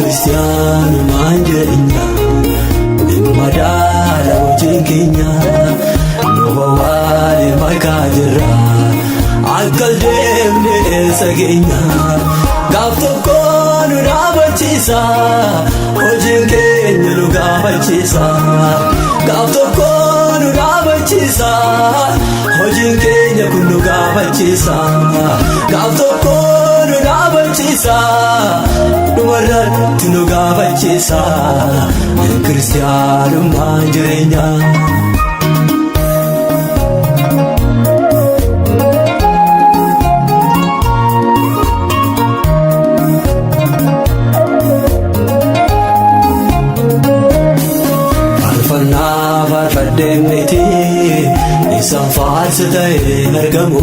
Kiristiyaanummaan jireenya madaala hojiin keenya nu waale makaa jirra akka deemne eessa keenya gaaf tokko nu dhaabachiisa hojiin keenya nu gaafachiisa gaaf tokko nu dhaabachiisa hojiin keenya kun nu gaafachiisa gaaf tokko nu dhaabachiisa dhumarratti nu gaafachiisa kiristiyaanummaan jireenya. Faarfannaa faarfadhee miti isaan faarsa ta'een argamu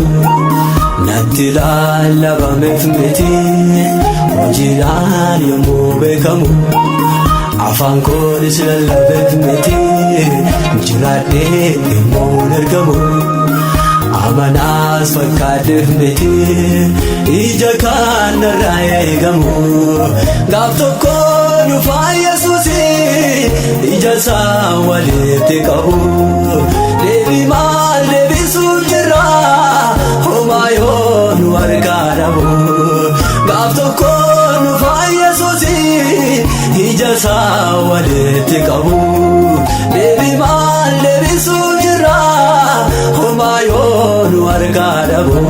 natti lallabameef miti hojiidhaan yommuu beekamu afaan koonis lallabeef miti jiraadhee yommuu argamu amanaas fakkaadheef miti ija kaan narraa eegamu gaaf tokko dhufaa Yesuusi ija isaa walitti qabu deebii maal deebisuuf jira homaa yoo nu harkaa dhabu gaaf tokko dhufaa Yesuusi ija isaa walitti qabu deebii maal deebisuuf jira homaa yoo nu harkaa dhabu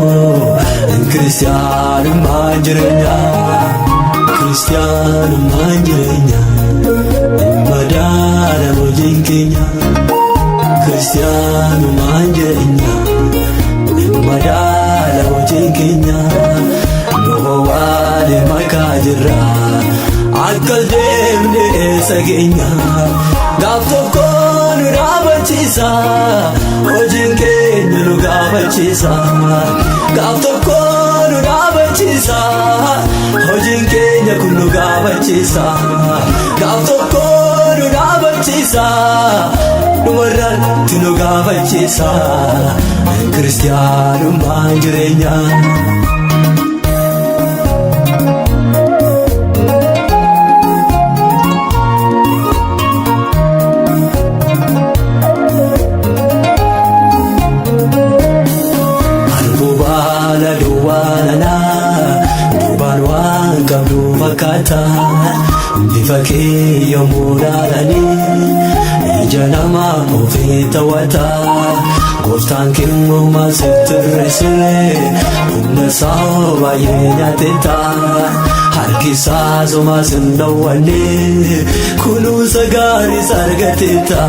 kiristiyaanummaan jireenya. Kiristiyaanummaan jireenya madaala hojiin keenya Kiristiyaanummaan jireenya madaala hojiin keenya nu waale makaa jirra akka deemne eessa keenya gaaf tokko nu dhaabachiisa hojiin keenya nu gaafachiisa gaaf tokko nu dhaabachiisa hojiin keenya kun nu gaafachiisa gaaf tokko nu dhaabachiisa dhumarratti nu gaafachiisa kiristiyaanummaan jireenya. Albuu baala duwwaa nanaa duubaan waan qabdu fakkaata bifa kee yommuu ilaalanii ija namaa ofii tawwata gooftaan kennuma sitti hir'isee humna isaa baay'ee nyaateeta harki isaa somaa sin dhowwanne kunuunsa gaariis argateeta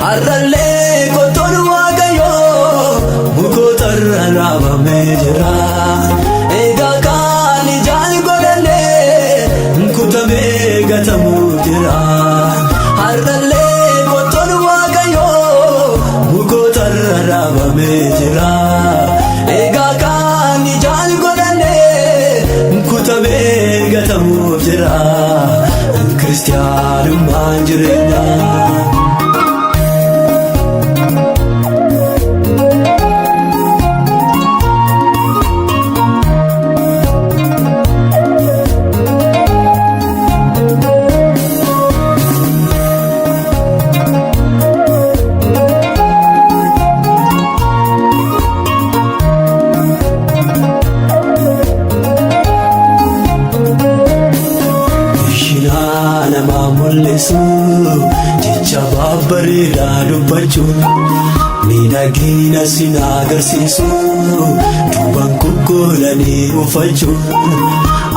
har'allee qottoon waaqayyoo mukoota irra dhaabamee jira egaa kaan ijaan godhannee kutamee gatamuu jira har'allee qottoon waaqayyoo mukoota irra dhaabamee jira egaa kaan ijaan godhannee kutamee gatamuuf jira kiristiyaanummaan jireenya. Ishinaa namaa mul'isu jecha babbareedaa dubbachuun miidhagina sin agarsiisu duubaan kukkuulanii uffachuun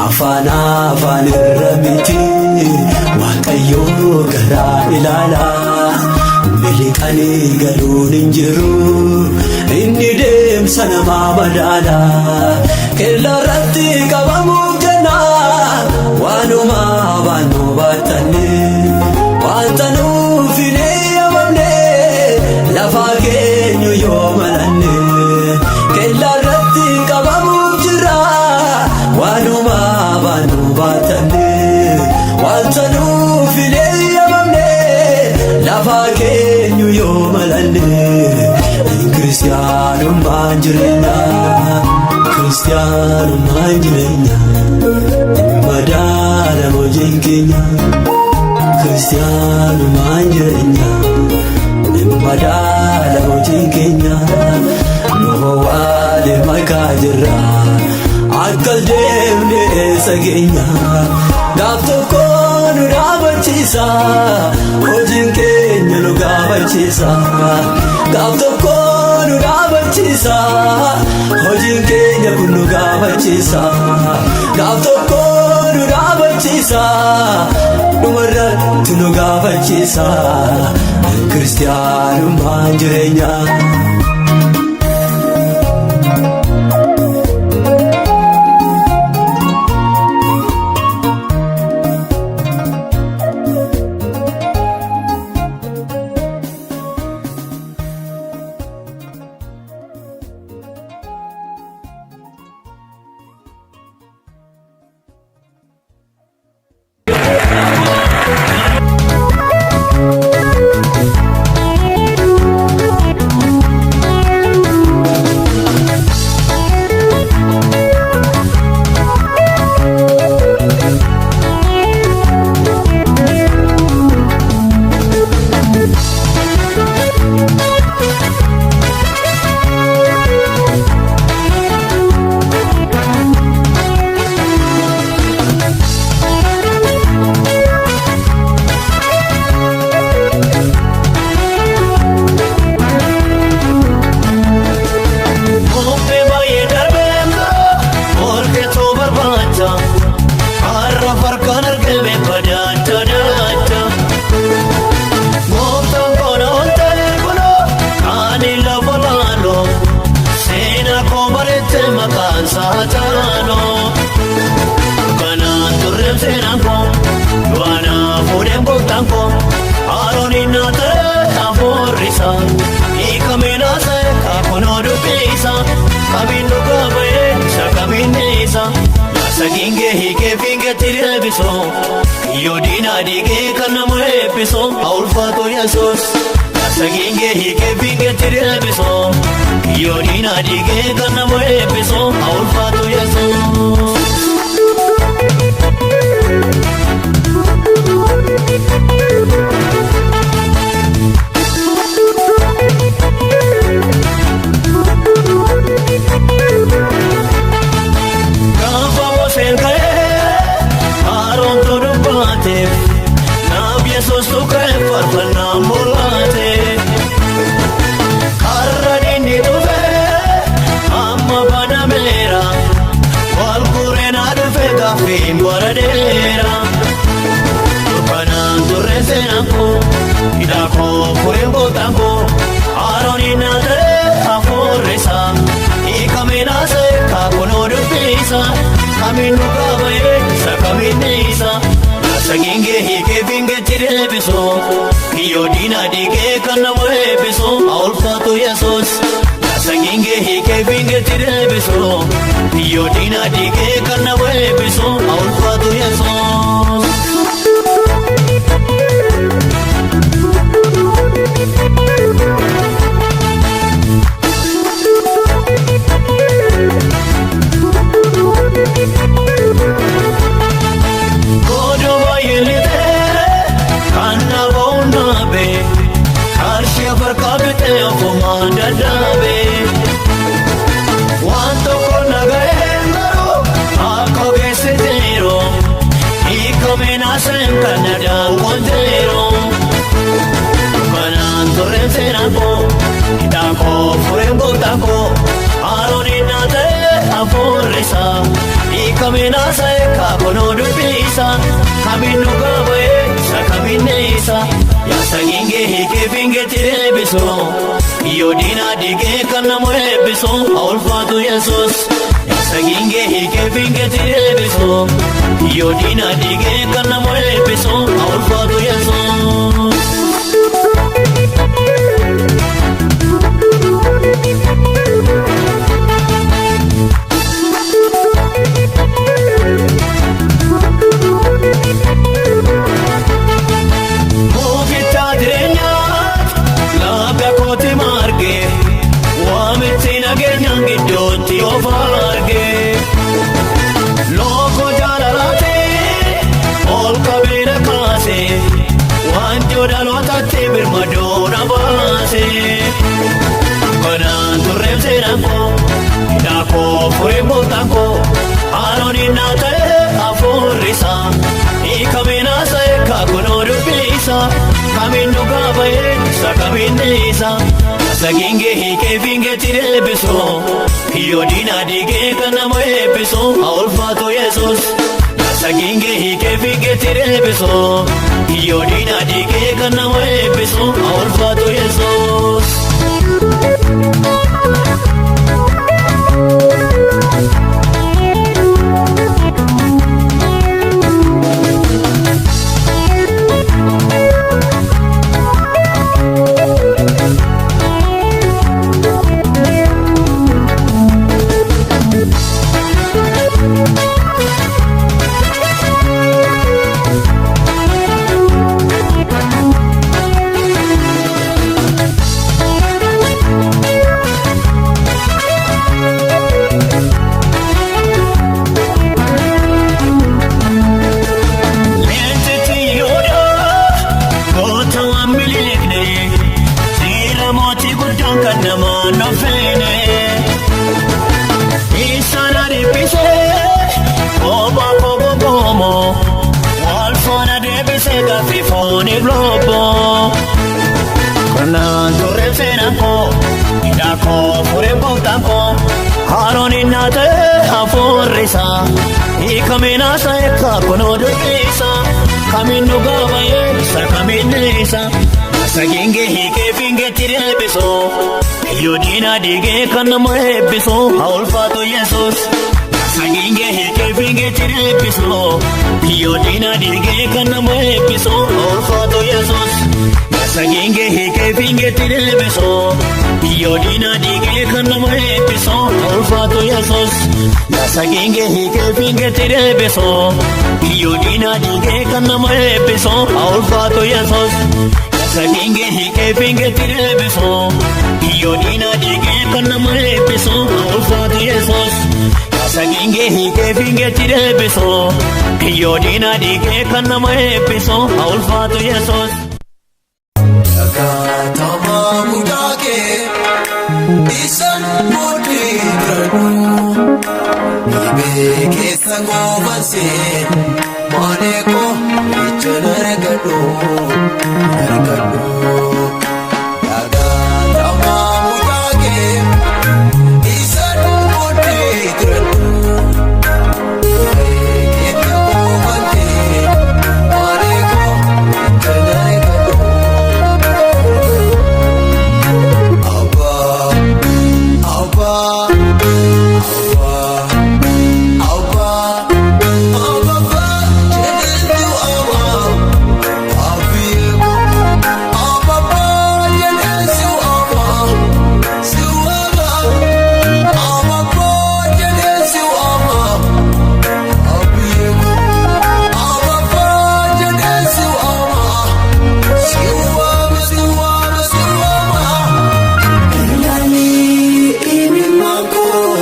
afaan afaan irra miti waaqayyoo garaa ilaala miliqanii galuun hin jiru inni deemsa namaa madaala kellaa irratti qabamuuf jennaan waanuma baannu baattanne wanta nuuf hin eeyyamamne lafaa keenyu yoo malanne kellaa irratti qabamuuf jira waanuma baannu baattanne wanta nuuf hin eeyyamamne lafaa keenyu yoo malanne kiristiyaanummaan jireenya kiristiyaanummaan jireenya madaala hojiin. keenya kiristiyaanummaan jireenya hin madaala hojiin keenya nu waale makaa jirra akkas deemne eessa keenya gaaf tokko nu dhaabachiisa hojiin keenya nu gaafachiisa gaaf tokko nu dhaabachiisa hojiin keenya kun nu gaafachiisa gaaf tokko nu dhaabachiisa dhumarratti nu gaafachiisa kiristiyaanummaan jireenya. Kophee baay'ee darbeen holqeetoo barbaacha har'a farkaan argame badaacha daacha. Gooftaan koona ol ta'e kunoo kaani lafa laaloo seenaa koo bareechee maqaan isaa caaloo. Kanaan turreem seenaan koo du'anaa fuudheen gooftaan koo haaroon hin ta'e hafuurri isaa hiikamee naasee kaakunoo dubbiisa kamiin dhugaa ba'ee isa kamiin dhiisa yaasa gingee hiikee fiingeetti deebisoo kiyyoo diinaa diigee kan nama eebbisoo haa ulfaatu Yesuus. Yaasa gingee hiikee fiingeetti deebisoo kiyyoo diinaa diigee kan nama eebbisoo haa ulfaatu Yesuus. Gaafa Museen ka'ee Aroontu dubbaateef naaf Yesuustu ka'e faarfannaa mul'ate. Karra inni dhufe amma banameera wal gureenaa dhufe gaaffiin bara dheera. Dukkanaan turre seenaan koo hidhaa koo fureen gooftaan koo Aroon hin ta'e hafuurri isaa hiikamee naasee kaakunoo dubbiisa kamiin dhugaa ba'ee isa kamiin dhiisa. Yaasa gingee hiikee fiingeetti deebisoo kiyyoo diinaa diigee kan nama eebbisoo haa ulfaatu Yesuus. Yaasa gingee hiikee fiingeetti deebisoo kiyyoo diinaa diigee kan nama eebbisoo haa ulfaatu Yesuus. Godoo baay'ee lixee kan nama hundabe qarshii farka bitee ofumaan dadhabe. Waan tokko nagaheen garuu akka ogeessi jiru hiikamee naaseen kan daawwan jiru. Kanaan turreen seenaan koo hidhaa koo fureen gooftaan koo Aroon hin ta'e hafuurri isaa hiikamee naasee kaakunoo dubbiisa kamiin dhugaa ba'ee isa kamiin dhiisa. Yaasa gingee hiikee fiingeetti deebisoo kiyyoo diinaa diigee kan nama eebbisoo haa ulfaatu Yesuus. Yaasa gingee hiikee fiingeetti deebisoo kiyyoo diinaa diigee kan nama eebbisoo haa ulfaatu Yesuus. Mukicha jireenyaati lafa kooti marge waamichi nageenyaan gidduutti of arge. Looko jaalalaati ol qabe. isa. Saginge hiikee fiingeetti deebisu. Kiyyoo diinaa diigee kan nama eebbisu. Haa ulfaatu Yesuus. Saginge hiikee fiingeetti deebisu. Kiyyoo diinaa diigee kan nama eebbisu. Haa ulfaatu Yesuus. Leenjichi yoodhaa goota waan miliqne seera mootii guddaan kan namaa nofeene. Isaan ariifisee kophaa kooboo goomoo wal faana deebisee gaaffii fooniif lobboo. Kanaan turre seenaan koo hidhaa koo furee gooftaan koo haaroon inni ta'e hafuurri isaa hiikameen haasa'e kaakunoo dubbisaa kamiin nu gaabayee isa kamiin isa. Saginge hiikee fiingeetti deebisu kiyyoo diinaa diigee kan nama eebbisu haa ulfaatu Yesuus. Saginge hiikee fiingeetti deebisu kiyyoo diinaa diigee kan nama eebbisu haa ulfaatu Yesuus. Saginge hiikee fiingeetti deebisu kiyyoo diinaa diigee kan nama eebbisu haa ulfaatu Yesuus. Saginge hiikee fiingeetti deebisu kiyyoo diinaa diigee kan nama eebbisu haa ulfaatu Yesuus. Saginge hiikee fiingeetti deebisu kiyyoo diinaa diigee kan nama eebbisu haa ulfaatu Yesuus. Saginge hiikee fiingeetti deebisu kiyyoo diinaa diigee kan nama eebbisu haa ulfaatu Yesuus. Akkaataa mudaa kee isaan booddee jiranuu dhibee keessa goofansee maalee koo ijaan argadhu argadhu. Akkaataa mudaa kee isaan booddee jiranuu dhibee keessa goofansee maalee koo ijaan argadhu. Abba, Abba, Abba, Abba, Abba, jedhu Abba, Abbi, Abba, jedhu Abba, Abba, Abba, jedhu Abba, Abbi, Abba, jedhu Abba, Abba, Abba, Abba. Ilaalii imimmaan koo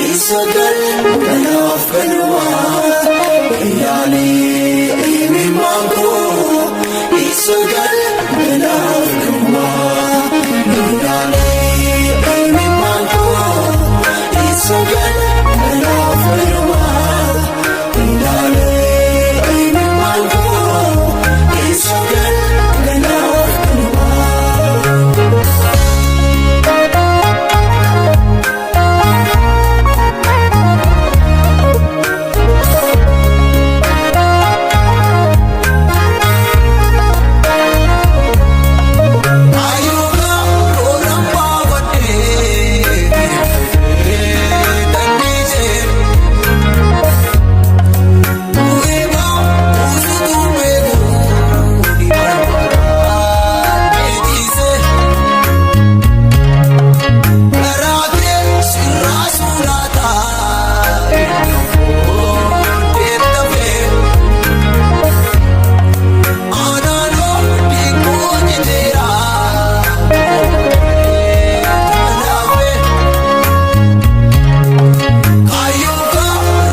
isa galgalaaf galumaa. Ilaalii imimmaan koo isa galgalaaf galumaa. Ilaalii imimmaan koo isa galgalaaf galumaa. Ilaalii imimmaan koo isa galgalaaf galumaa. Ayuuba lola baafadhee dandeessee bu'eema buusutu beeku ni barbaada beeksise karaa kee sirraa sulaataa deemtafee. Anaanoo dhiquu jiteera kanaafee kaayyoon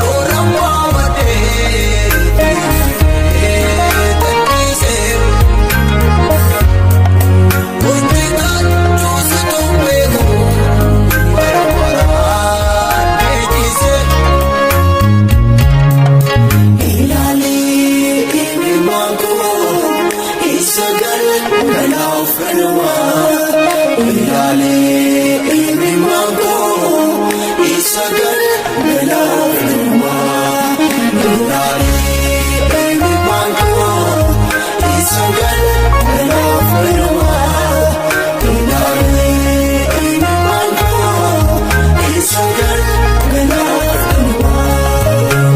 lola baafadhee dandeessee hojjetaan cuusitu beeku bara baraan beeksise. Ilaalii imimmaan koo isa galgalaaf galumaa. Ilaalee imimmaan koo isa galgalaaf dhumaa. Ilaalee imimmaan koo isa galgalaaf dhumaa. Ilaalee imimmaan koo isa galgalaaf dhumaa.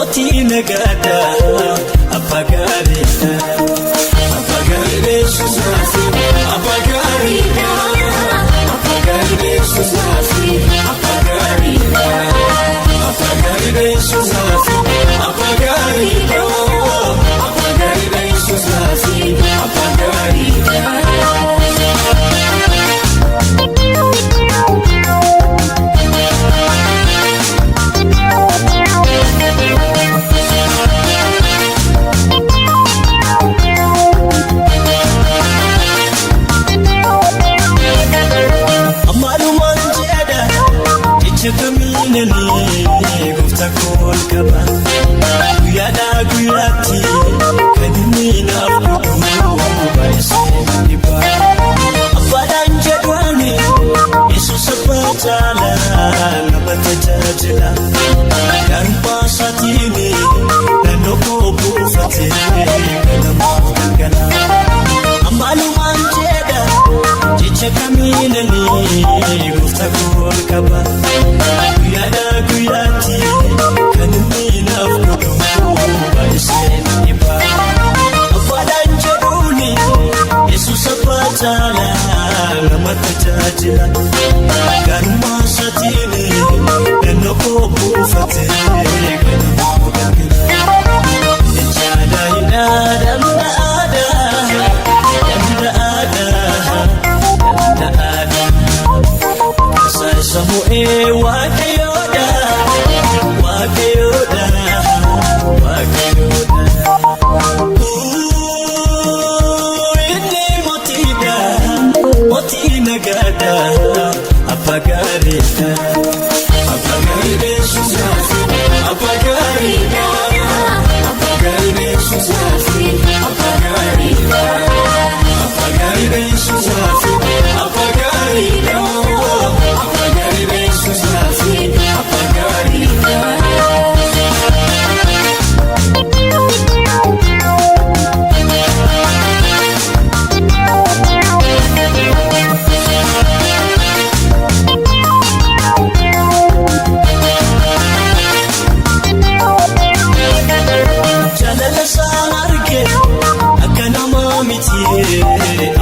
Mootii nagaadha abbaa gaariidha. Abbaa gaariidha Yesuus naafi abbaa gaariidha. Abbaa gaariidha Yesuus naafi abbaa gaariidha. Abbaa gaariidha Yesuus naafi abbaa gaariidha. Abbaa gaariidha Yesuus naafi abbaa gaariidha. Amaalumaan jedha jecha kamiinanii gooftaa kool qaba. Guyyaadhaa guyyaatti kan inni naaf godhu baay'isee dhiba. Abbaadhaan jedhuani Yesuus abbaa caalaa nama tajaajila. Gaarummaa isaatiin naannoo koo buufatee ganamaaf galgala. Amaalumaan jedha jecha kamiinanii gooftaa kool qaba. Guyyaadhaa guyyaatti kan inni naaf godhu baay'isee dhiba. Abbaadhaan jedhuuni Yesuus abbaa caalaa nama tajaajila. Gaarummaa isaatiin naannoo koo buufatee ganamaaf galgala. Ejjaadhaa hidhaa danda'aadhaa danda'aadhaa danda'aadhaa. Saayisa mo'ee waaqayyoodha waaqayyoodha waaqayyoodha. Inni mootiidha mootii nagaadha abbaa gaariidha. Abbaa gaariidha Yesuus naafi abbaa gaariidha. Abbaa gaariidha Yesuus naafi abbaa gaariidha. Abbaa gaariidha Yesuus naafi abbaa gaariidha. Abbaa gaariidha Yesuus naafi abbaa gaariidha. Jaalala isaan arge akka namaa miti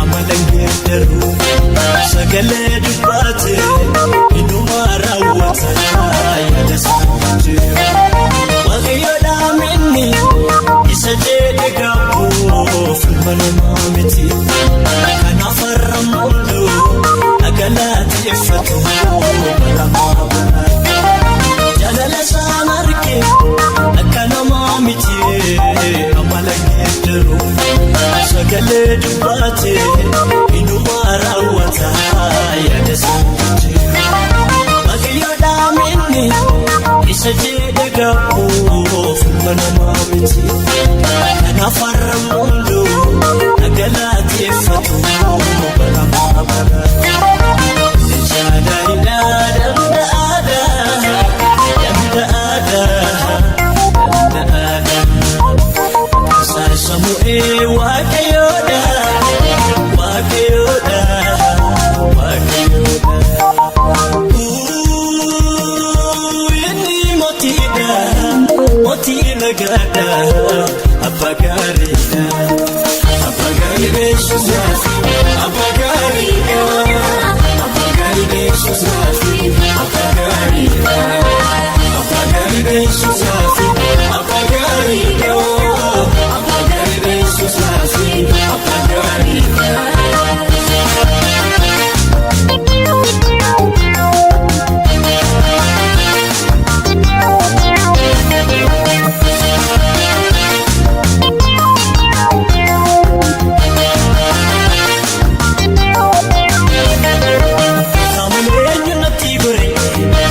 amala geeddaru sagalee dubbaate inuma raawwata yaada isaan jiru. Waaqayyoodhaa minni isa jedhe gaabbuuf ilma namaa miti kanaaf har'a mul'u dhagalateeffatu baramaa bara. Jaalala isaan arge akka namaa miti amala geeddaru sagalee dubbaate inuma raawwata yaada isaan jiru. Waaqayyoodhaa minni isa jedhe gaabbuuf ilma namaa miti kanaaf har'a mul'u dhagalateeffatu baramaa bara. Ejjaadhaa hidhaa danda'aadhaa danda'aadhaa danda'aadhaa. Saayisa mo'ee waaqayyoodha waaqayyoodha waaqayyoodha. Inni mootiidha mootii nagaadha abbaa gaariidha. Abbaa gaariidha Yesuus naafi abbaa gaariidha. Abbaa gaariidha Yesuus naafi abbaa gaariidha. Abbaa gaariidha Yesuus naafi abbaa gaariidha. Abbaa gaariidha Yesuus naafi abbaa gaariidha. Qaamolee eenyu natti gore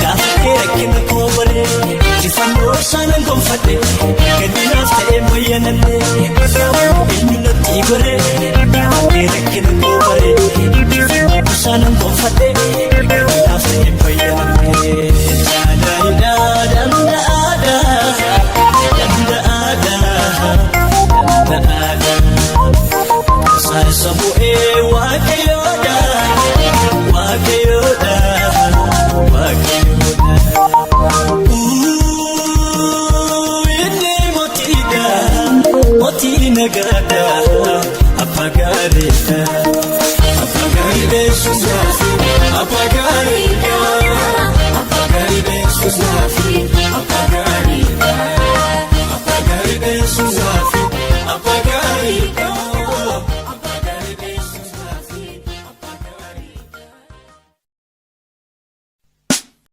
gaafa kee rakkina koo bare injifannoo isaanan gonfadhe ganninaaf ta'ee wayyananne eenyu natti gore gaafa kee rakkina koo bare injifannoo isaanan gonfadhe ganninaaf ta'ee wayyananne. Jaalaadhaa danda'aadhaa danda'aadhaa danda'aadhaa. Saayisa bu'ee waaqayyoodha waaqayyoodha waaqayyoodha. Dagadhe.